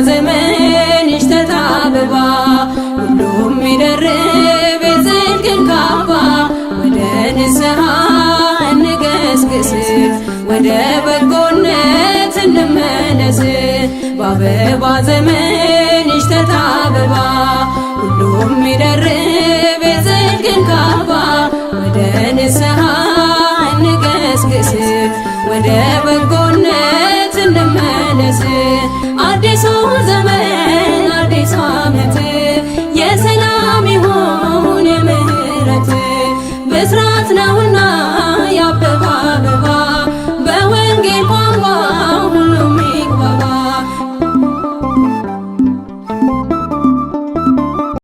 ዘመን ይሽተት አበባ፣ ሁሉም ይደርብ የጽድቅን ካባ። ወደ ንስሐ እንገስግስ፣ ወደ በጎነት እንመለስ። በአበባ ዘመን ይሽተት አበባ።